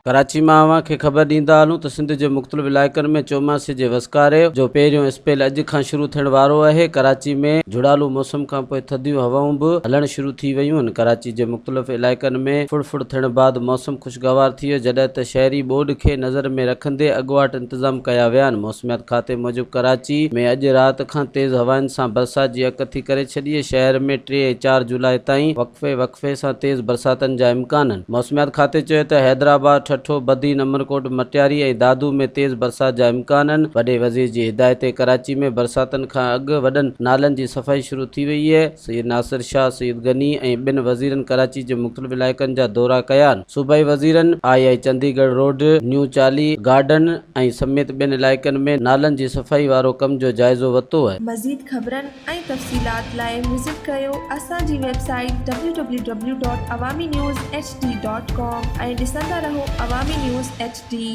ڪراچي مان اوهان کي خبر ڏيندا هلون ته سنڌ جي مختلف علائقن ۾ چوماسي جي وسڪاري جو پهريون اسپيل اڄ کان شروع ٿيڻ وارو اهي. ڪراچي ۾ جهڙالو موسم کانپوء ٿڌيون هوائون به هلڻ شروع ٿي ويون آهن. ڪراچي جي مختلف علائقن ۾ ڦڙ ڦڙ ٿيڻ بعد موسم خوشگوار ٿي ويو جڏهن ته شهري ٻوڏ کي نظر ۾ رکندي اڳواٽ انتظام ڪيا ويا آهن. موسميات کاتي موجب ڪراچي ۾ اڄ رات کان تيز هوائن سان برسات جي اڳڪٿي ڪري ڇڏي اهي. شهر ۾ 3 ۽ 4 جولاء تائين وقفي وقفي سان تيز برساتن جا امڪان آهن. موسميات کاتي چيو ته حيدرآباد، ٺٽو، بدين، عمرڪوٽ، مٽياري ۽ دادو ۾ تيز برسات جا امڪان آهن. وڏي وزير جي هدايت تي ڪراچي ۾ برساتن کان اڳ وڏن نالن جي صفائي شروع ٿي وئي اهي. سيد ناصر شاهه، سيد غني ۽ ٻين وزيرن ڪراچي جي مختلف علائقن جا دورا ڪيا آهن. صوبائي وزيرن I I Chandigarh road, new Chali garden ۽ سميت ٻين علائقن ۾ نالن جي صفائي وارو ڪم جو جائزو ورتو اهي. مزيد خبرن ۽ تفصيلات لاء وزٽ ڪريو اسان جي website W W W dot Awami news H D dot com ۽ ڏسندا رهو عوامي نيوز ايڇ ڊي.